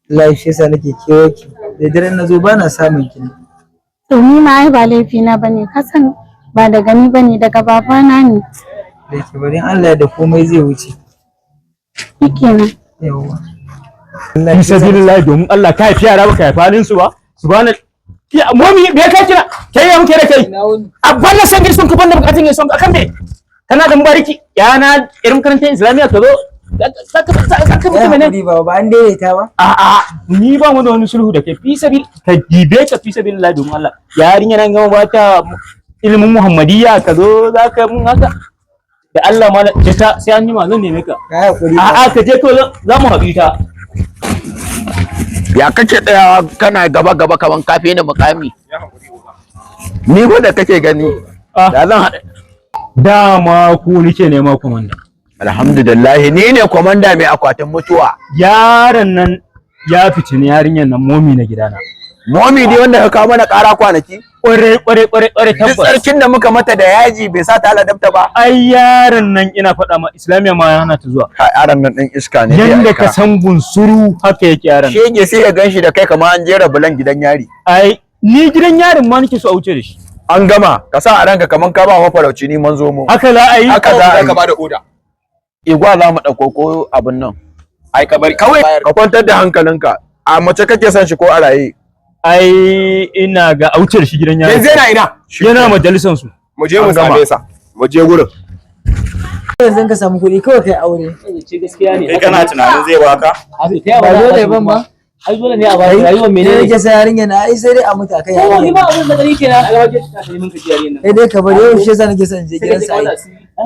Wallahi shi yasa nake kewa ki. Da daren na zo ba na samun ki ne. To ni ma ai ba laifi na bane, ka san ba daga ni bane, daga babana ne. Da ke bari Allah da komai zai wuce. Shikenan. Yawwa. Fi sabilillahi, domin Allah ka haifi yara baka haifi halin su ba. Subhana ya momi, me ka kira kai ya muke da kai? A balla san girson ka, banda bukatun ya son akan me kana da mubariki yana irin makarantar islamiyya ka zo ka Ya mutu ne. hakuri baba, ba an daidaita ba. A a, ni ba mu da wani sulhu da kai, fi sabil ka dibe ka, fi sabilillahi, domin Allah yarinya nan gama ba ta ilimin muhammadiyya ka zo za ka mun haka da Allah ma ta sai an yi ma zan neme ka. Ka hakuri. A a, ka je ko za mu haɗu ta. Ya kake tsayawa kana gaba gaba kaman kafe ni mukami? Ni ko da kake gani da zan haɗa. Dama ku nike nema, komanda. Alhamdulillah, ni ne komanda mai akwatin mutuwa. Yaron nan ya fitini yarinyar nan momi na gidana. Momi dai wanda ka kawo mana ƙara kwanaki? Kware kware kware kware. Duk Tabbas. tsarkin da muka mata da yaji bai sa ta ladabta ba. Ai yaron nan ina faɗa ma, islamiyya ma ya hana ta zuwa. Ka yaron nan ɗin iska ne dai. Yanda aika. ka san bunsuru haka yake yaron nan. Shege, sai ya ganshi da kai kamar an jera bulan gidan yari. Ai ni gidan yarin ma nake so a wuce da shi. An gama, ka sa a ranka kaman ka ba mafarauci ni man zo mu. Haka za a yi. Haka za a yi. Ka bada oda. Igwa za mu ɗauko ko abin nan. Ai ka bari kawai. Ka kwantar da hankalinka, a mace kake son shi ko a raye? Ai ina ga a wuce da shi gidan Yanzu yarin. yana ina? Yana majalisan su. Mu je mu An gama. same sa. Mu je gurin. Yanzu ka samu kuɗi kawai kai aure. Gaskiya ne. Kai kana tunanin zai baka? Ba dole ban ba. Ai dole ne a ba rayuwar Ni menene. nake sa yarinya na ai sai dai a mutu akai Ko ni yarinya. ba abin da gani kenan a gaban ta ta neman ka ji yarinyar nan. Kai dai ka bari, yau shi yasa nake son in je Sai ka gidansa je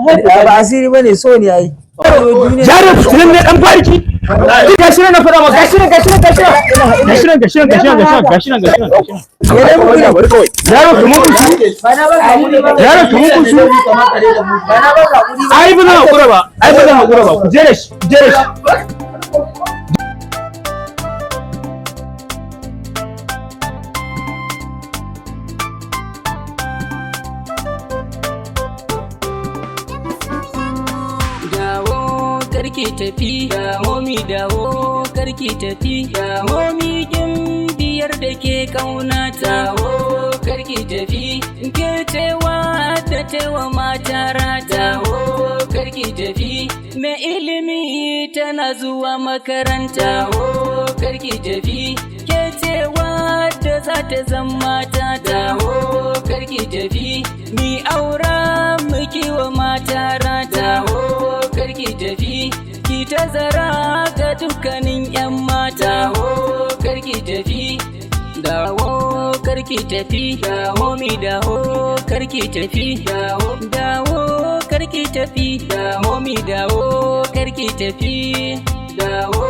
ai. ka Ba asiri bane, so ne ai. Yaron fitinan ne dan bariki. Gashi nan na faɗa ma, gashi nan, gashi nan, gashi nan, gashi nan, gashi nan, gashi nan, gashi nan, gashi nan, gashi nan. Ya dai muku ne. Bari kawai. Yaro kamar bunsuru. Ba na ba ka hakuri ba. Yaro kamar bunsuru. Ba na ba ka hakuri ba. Ai ba zan hakura ba, ai ba zan hakura ba. Ku je da shi, ku je da shi. Dawo karki tafi, momi, dawo karki tafi, momi kin biyar da ke kaunata. Dawo karki tafi, ke cewa ta tewa mata rata. Dawo karki tafi, mai ilimi tana zuwa makaranta. Dawo karki tafi, ke cewa da za ta zama ta. Dawo karki tafi, mi aura mu kiwa mata rata. Dawo karki tafi, ki tazara ga dukkanin yan mata. Dawo karki tafi, dawo karki tafi, momi, dawo karki tafi, dawo, dawo karki tafi, momi, dawo karki tafi, dawo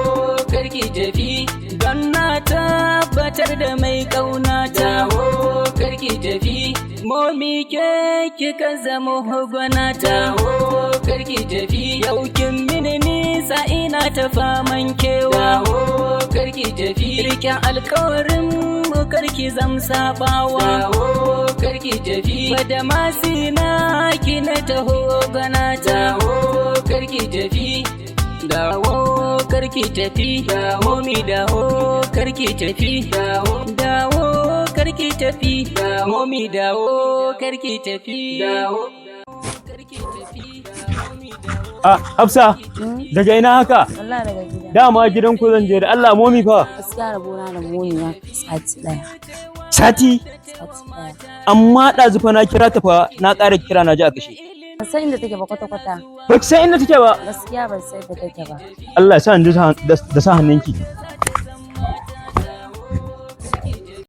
karki tafi, don na tabbatar da mai kauna. Dawo karki tafi, momi, ke kika zama hugwana. Dawo karki tafi, yau kin mini nisa, ina ta faman kewa. Dawo karki tafi, riken alkawarin mu karki zam sabawa. Dawo karki tafi, bada masina ki na taho gana. Dawo karki tafi, dawo karki tafi, momi, dawo karki tafi, dawo, dawo karki tafi, momi, dawo karki tafi, dawo karki tafi, momi, dawo. Ah, Hafsa, daga ina haka? Wallahi daga gida. Dama gidan ku zan je, da Allah momi fa. Gaskiya rabona da momi ya fi sati ɗaya. Sati, Sati ɗaya. amma ɗazu fa na kira ta fa, na ƙara kira na ji a kashe. Ban san inda take ba kwata-kwata. Ba ki san inda take ba. Gaskiya ban san inda take ba. Allah ya sa in ji da sa hannunki.